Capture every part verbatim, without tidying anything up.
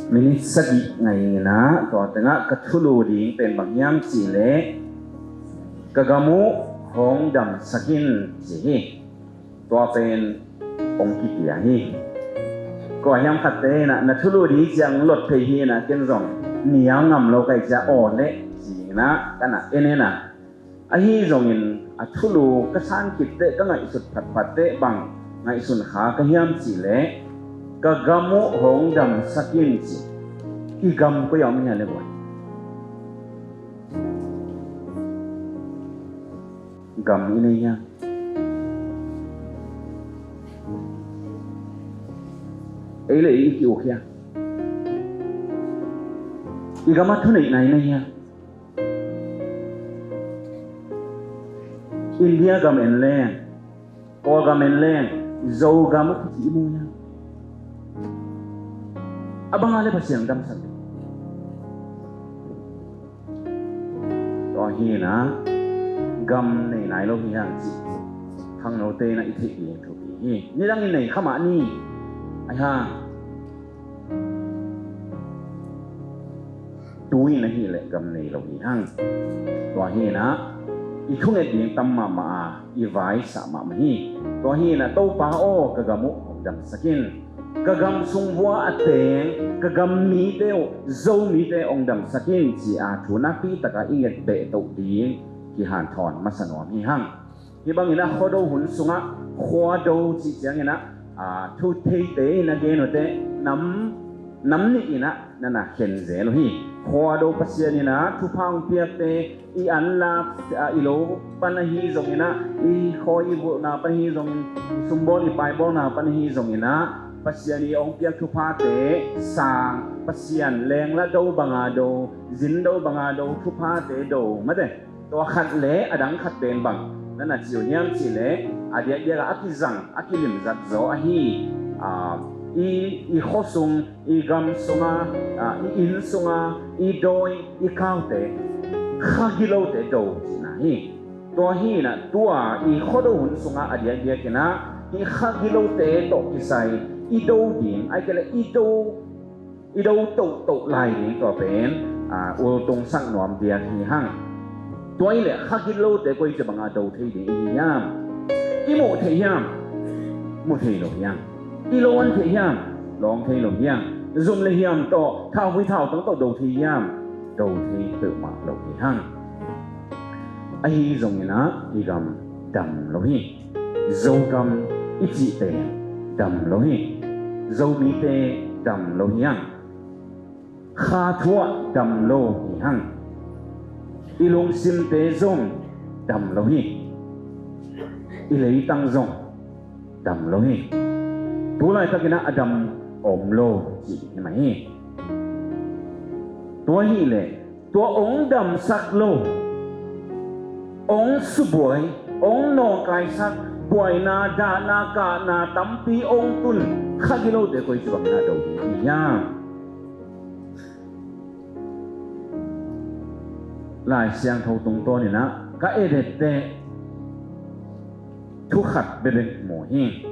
Minit sagih ngai ing a, tua tengah ka thulu ding pen bang hiam cih leh, ka gam uh hong damsak in ci hi. Tua pen hong kipia hi. Kua hiam khatte in a, na thulu ding ciang lot thei hi in a, ken zong nia ngam lo ka hih ciang aw leh ci in a, ka na en en a. Ahi zongin a thulu ka san khit teh, ka ngaihsut phatphat teh bang ngaihsun kha ka hiam cih leh, ka gam uh hong damsak in ci. I gam koi ah om hia le buai? Gam i nei hia? Ei le ei i ki-uk hia? I gam ah thuneihna i nei hia? India gam en leng, Kawlgam en leng, Zogam a kici i mu hia? A bang a le Pasian damsak ding. Tua hi in a, gam nei nai lo hi hang cih khangnote in a i theih ding thupi hi. Nidang in nei kha mah ni. Ahi hang tu in ahih leh gam nei lo hi hang. Tua hi in a, i thunget ding tam mahmah a, i vaisah mahmah hi. Tua hi in a, Topa aw, ka gam uh hong damsak in. Ka gam sung vua a teng, ka gam mite uh, Zomite hong damsak in ci-a thu nakpi taka i nget beh toh ding kihanthawn masa nuam hi hang. Hih bangin a Khuado hun sungah Khuado cih ciangin a, aa, thu theite in a gen uh teh nam, nam nih in a na na khen zel uh hi. Khuado Pasian in a thupha hong piakte, i anlak, aa, i lo pan ahi zongin a, i khawi i vulhna pan ahi zongin, i sumbawl i paibawlna pan ahi zongin a, Pasian i hong piak thuphate sang, Pasian lengla do banga do, zin do banga do, thuphate do mate. Tua khat le a dang khat pen bang na na ci uh hiam cih leh, a diakdiak a kizang, a kilimzat zaw ahi, aa, i, i khua sung, i gam sunga, aa, i inn sunga, i dawi, i kaute, kha gilote do cihna hi. Tua hi in a, tua i Khuado hun sunga a diakdiak in a, i kha gilote tawh kisai i do ding, ahih kei leh i do i do tohtoh lai ding tua pen, aa, ultungsak nuam diak hi hang. Tua hi leh kha gilote koi ci banga do thei ding i hi hiam? I muh theih hiam? Muh thei lo hiam? I lawn theih hiam? Lawn thei lo hiam? Zum le hiam tawh, thauhui thautang tawh do thei hiam? Do thei peuhmah lo hi hang. Ahi zongin a i gam dam lo hi. Zogam i cihte dam lo hi. Zomite dam lo hi hang. Kha thu ah dam lo hi hang. I lungsimte zong dam lo hi. I leitang zong dam lo hi. Tu laitakin a dam om lo cih hi mah hi. Tua hi leh tua hong damsak lo, hong subuai, hong nawngkaisak, buaina, dahna, kahna tampi hong tun kha gilote koi ci bangin a do ding hi hiam? Lai Siangtho tungtawn in a ka et et teh thu khat bekbek mu hi.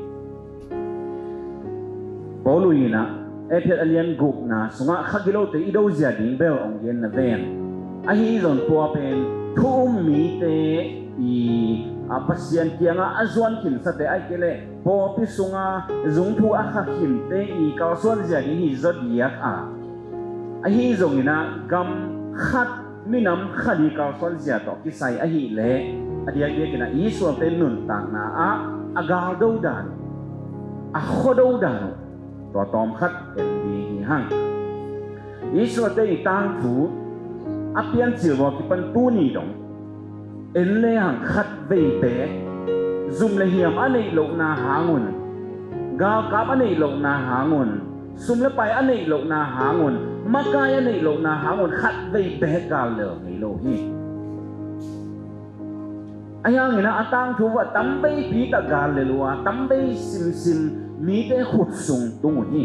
Paulu in a Efesa a lian gukna sungah kha gilote i do zia ding bel hong gen na ven. Ahi zong tua pen thu um mite i, a, Pasian kiangah a zuan khinsate, ahih kei leh pawlpi sunga zungthu a kha khinte i kalsuan zia ding hi zaw diak a. Ahi zongin a gam khat, minam khat i kalsuan zia tawh kisai ahih leh a diakdiakin a Israelte nuntakna ah a galdo dan uh, a khuado dan uh, tua tawm khat en ding hi hang. Israelte i tangthu a piancil vua kipan tuni dong en le hang khat vei beek, zum le hiam a neih lohna hangun, galkap a neih lohna hangun, sum le pai a neih lohna hangun, makai a neih lohna hangun khat vei beek gal lel ngei lo hi. Ahi hangin a tangthu uh a tamveipi tak gal lel uh a, tamvei simsim mite khut sung tung uh hi.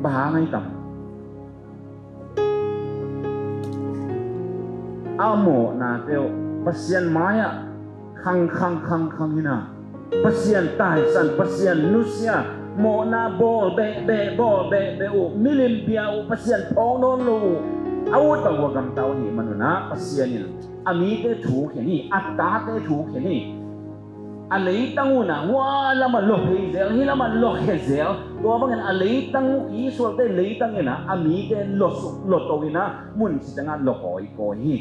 Bang hang ai tam? A mawhnate uh Pasian mai-ah khang khang khang khang hi na, Pasian taisan, Pasian nusia, Mawhna bawl behbeh, bawl behbeh uh, milim bia uh, Pasian phawk nawn lo uh, a ut bang uh a gamta uh ahih manun ah Pasian in a mite thu khen hi, a tate thu khen hi. A leitang un ah hua lamah lawh phei zel, hih lamah lawh khe zel. Tua bangin a leitang uh, Israelte leitang in ah a mite lawh suk, lawh to in ah mun ci tengah lawh kawikawi hi.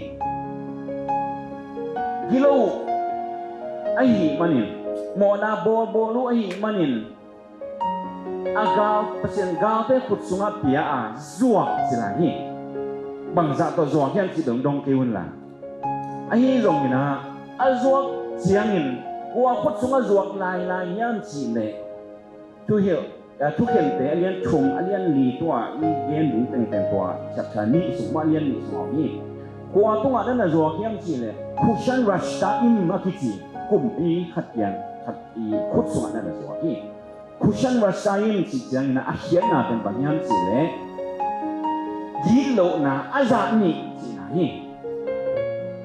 Gilo uh ahih manin, mawhna bawlbawl uh ahih manin, a gal, Pasian galte khut sungah pia a zuak ci lai hi. Bangzah tawh zuak hiam cih dongdong kei un la. Ahi zongin ah, a zuak ciangin kua khut sungah zuak lailai hiam cih leh, Thuhilh, a, Thukhente a lian thum, a lian li tua i gen ding tengteng tua, chapter nih sung mah, a lian nih sung a om hi. Kua tungah na na zuak hiam cih leh, Kushan Rishathaim a kici kumpi khat kiang, khat i khut sungah na na zuak hi. Kushan Rishathaim cih ciangin ah a khiatna pen bang hiam cih leh, gitlohna a zah nih cihna hi.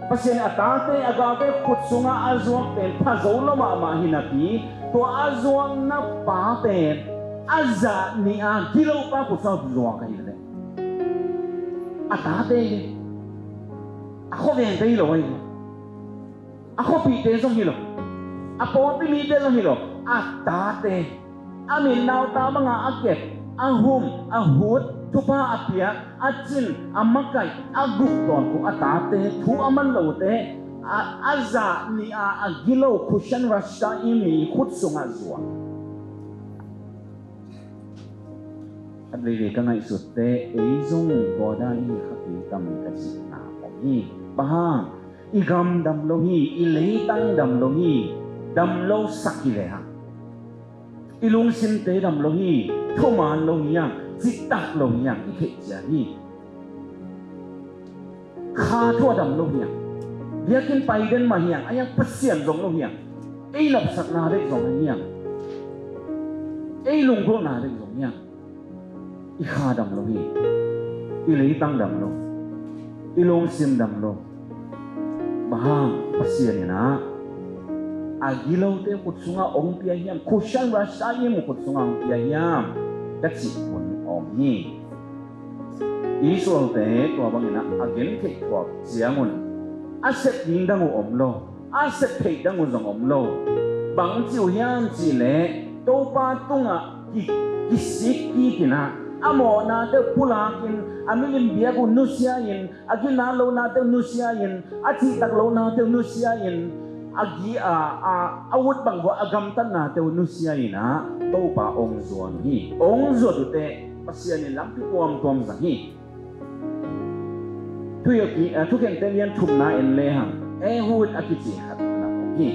Pasian in a tate, a galte khut sungah a zuak pen pha zo lo mahmah hi napi, tua a zuakna pa pen a zah nih a gilopa khut sungah zuak ahi leh, a tate hi, a khuavengte hi lo ahi. A khuapihte zong hi lo, a pawlpi mite zong hi lo, a tate, a min nauta banga a kep, a hum, a hut, thupha a pia, a cin, a makaih, a guk tawntung, a tate, thu a man lote, a, a zah nih a, a gilo Kushan Rishathaim i khut sungah zuak. Khat veivei ka ngaihsutte, ei zong tua dan i hi kha kei tam ka cihna om hi. Bang hang, i gam dam lo hi, i leitang dam lo hi, dam lo sak hi lehang, i lungsimte dam lo hi, thuman lo hi hang, citak lo hi hang, i theih ciat hi. Kha thu a dam lo hi hang, biakinn pai den mah hi hang, a hiang Pasian zong lo hi hang, ei nopsakna bek zong hi hang, ei lunggulhna bek zong hi hang. I kha dam lo hi, i leitang dam lo, i lungsim dam lo. Bang hang, Pasian in ah a gilote khut sungah hong pia hiam, Kushan Rishathaim khut sungah hong pia hiam, ka cih hun om hi. Israelte tua bangin ah a gentheih thuak ciangun a sep ding dang uh om lo, a sep theih dang uh zong om lo. Bang ci uh hiam cih leh, Topa tungah ki, kisik kikin ah, a mawhnate uh pulakin, a milim biak uh nusia-in, a gina lohnate uh nusia-in, a cihtak lohnate uh nusia-in, a gi, a, a, a ut bang uh a gamtatnate uh nusia-in ah, Topa hong zuan uh hi. Hong zuat uh teh Pasian in lampi tuamtuam zang hi. Thuhilh ki, a, Thukhente lian thumna en lehang, Ehud a kici khat na om hi.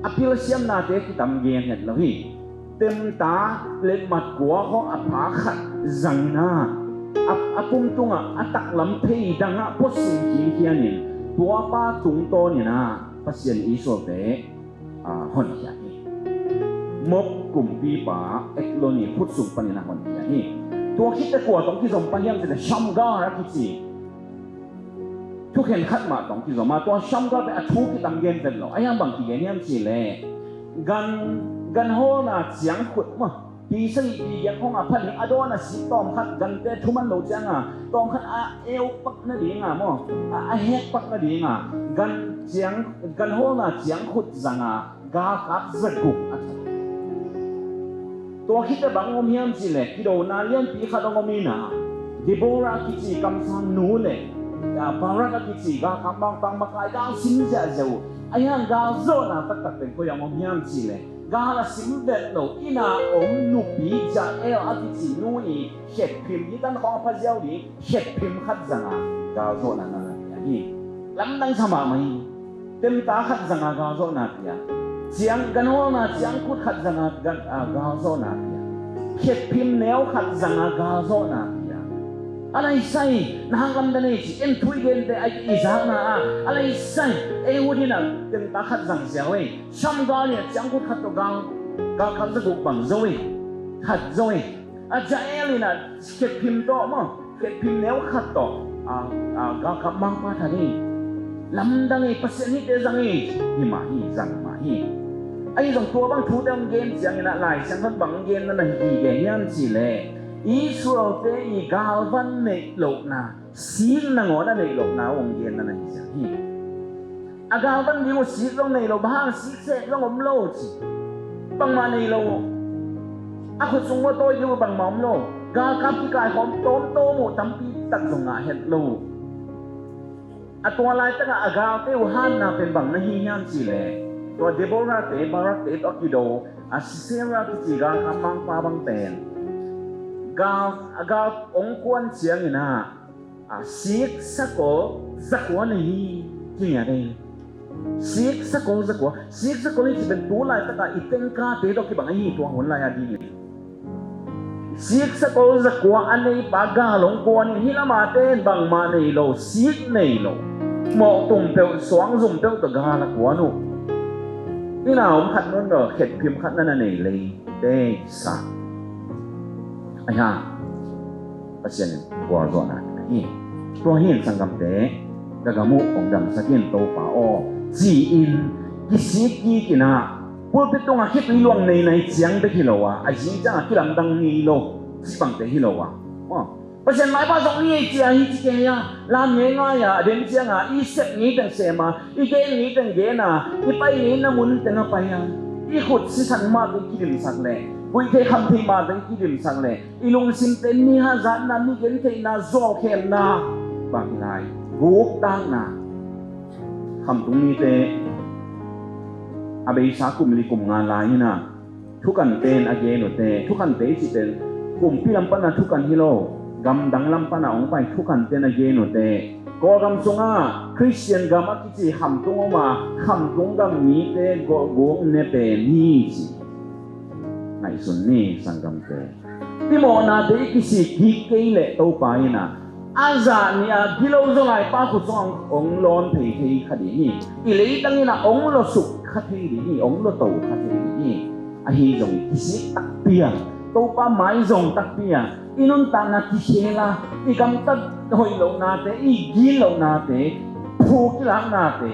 A pilsiamnate kitam gen het lo hi. Temta le matkua khawng a pha khat zangin ah, a, a pum tungah a taklam phei dangah puasim khinkhianin, tuapa tungtawnin ah Pasian Israelte, a, honkhia hi. Moab kumpipa Eglon i khut sung panin a honkhia hi. Tua khit teh kua tawh kizom pah hiam cih leh Shamgar a kici thukhen khat mah tawh kizom a, tua Shamgar pen a thu kitam gen vet lo. A hiang bang kigen hiam cih leh, gan, gan hawlna ciangkhut mah, pi sagih pi giat khawng a pha ding, a dawn a sik tawmkhat, gante thuman lo cianga tawmkhat a eu pak nadinga maw, a, a hek pak nadinga gan ciang, gan hawlna ciangkhut zanga galkap zaguk a that. Tua khit teh bang om hiam cih leh, kidona lianpi khat hong om in ah, Deborah a kici kamsang nu le, a, Barak a kici galkap mangpang makai gal sim ziahziah uh. A hiang gal zawhna taktak pen koi ah hong om hiam cih leh, gal a sim vet lo inn a om nupi Jael a kici nu i khetphim, hih tan khawng a pha ziau ding khetphim khat zanga gal zawhna na na pia hi. Lamdang sa mahmah hi. Temta khat zanga gal zawhna pia. Ciang, gan hawlna ciangkhut khat zanga gan, a, gal zawhna pia. Khetphim neu khat zanga gal zawhna pia. A lai sai, na hang lamdang ei ci, en thu i gente a i zakna a, a lai sai, Ehud in ah temta khat zang ziau ei. Shamgar in ah ciangkhut khat tawh gal, galkap zaguk bang zo ei. Khat zo ei. A Jael in ah khetphim tawh maw, khetphim neu khat tawh, a, a, galkap mangpa that hi. Lamdang hi, Pasian hihte zang hi. Hi mah hi, zang mah hi. Ahi zong tua bang thute hong gen ciangin ah Lai Siangtho in bang hong genna na hi gige hiam cih leh Israelte i galvan neih lohna, sik nangawn a neih lohna hong genna na hi ciang hi. A galvan ding uh sik zong nei lo, bang hang sik sek zong om lo ci. Bangmah nei lo uh. A khut sung uh a tawi ding uh bangmah om lo. Galkap kikaikhawm tawmtawm uh tampi tak zong ngah het lo uh. A tua laitakah a galte uh hanna pen bang na hi hiam cih leh tua Deborah-te, Barak-te tawh a kido a Sisera kici galkap mangpa bang pen gal, a gal hong kuan ciangin ah a sik sakol zakua nei hi ci ngiat ei. Sik sakol zakua, sik sakol hi ci pen tu laitakah i tengkate tawh kibang ahi tua hun lai-a dingin. Sik sakol zakua a neipa gal hong kuan in hih lamate in bangmah nei lo, sik nei lo. Mawhtum peuh, suangzum peuh tawh gal a kuan uh. Inn ah om khat nawn lo, khetphim khat na na nei lei te sa. Ai ha. Pasian in gualzawhna na hi. Tua hi in sanggamte, ka gam uh hong damsak in Topa aw ci-in kisik kik in ah pulpit tungah khitui luang nei nai ciang bek hi lo a, a zing ciangah kilamdang ngei lo cih bangte hi lo a. Aw, Pasian maipha zong ni ei cia hi ci kei a, lam ngei ngai a, a den ciangah i sep ngei teng sem a, i gen ngei teng gen a, i pai ngei na mun teng a pai a, i khut sisan mah teng kidimsak leh, guih thei kham thei mah teng kidimsak leh, i lungsimte mi hazatna, mi gentheihna, zawhkhenna bang hi lai, guktakna. Khamtung mite a beisa kum li kum nga lai in ah thukhante in a gen uh teh, thukhante i cih pen kumpi lam pana thukhan hi lo, gamdang lam pana hong pai thukhante in a gen uh teh, Kawlgam sungah Khristian gam a kici khamtung om a, khamtung gam mite gawhguk ne pen hi ci. Ngaihsun ni sanggamte. I mawhnate i kisik kik kei leh Topa in ah a zah ni a gilo zaw lai pa khut sungah hong lawn phei thei kha ding hi. I leitang in ah hong lawsuk kha thei ding hi, hong lawto kha thei ding hi. Ahi zong kisik takpi a, Topa mai zong takpi a, i nuntakna kikhel a, i gamtat hoih lohnate, i gin lohnate, phu kilaknate,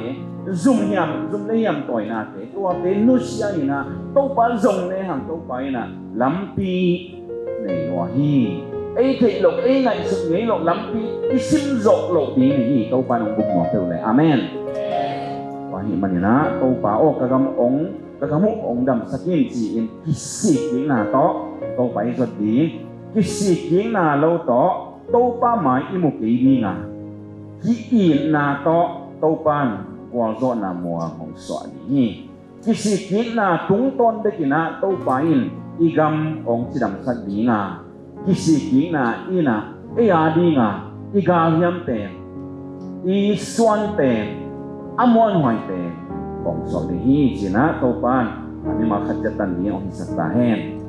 zum hiam, zum le hiam tawinate, tuate nusia in ah Topa zong lehang Topa in ah lampi nei lua hi. Ei theih loh, ei ngaihsut ngei loh lampi i sim zawh loh ding hi. Topa in hong buk nuam peuh leh. Amen. Tua ahih manin ah Topa aw, ka gam hong, ka gam uh hong damsak in ci-in kisik kikna tawh Topa i zot ding. Kisik kikna lo tawh Topa mai i mu kei ding a, ki-itna tawh Topa in gualzawhna muang hong suah ding hi. Kisik kikna tungtawn bek in ah Topa in i gam hong cidamsak ding a, kisik kikna in ah ei a ding a i galhiam pen, i suan pen, a muanhuai pen hong suak ding hi ci-in ah Topa in a mimal khat ciat tan ding hong hisak ta hen.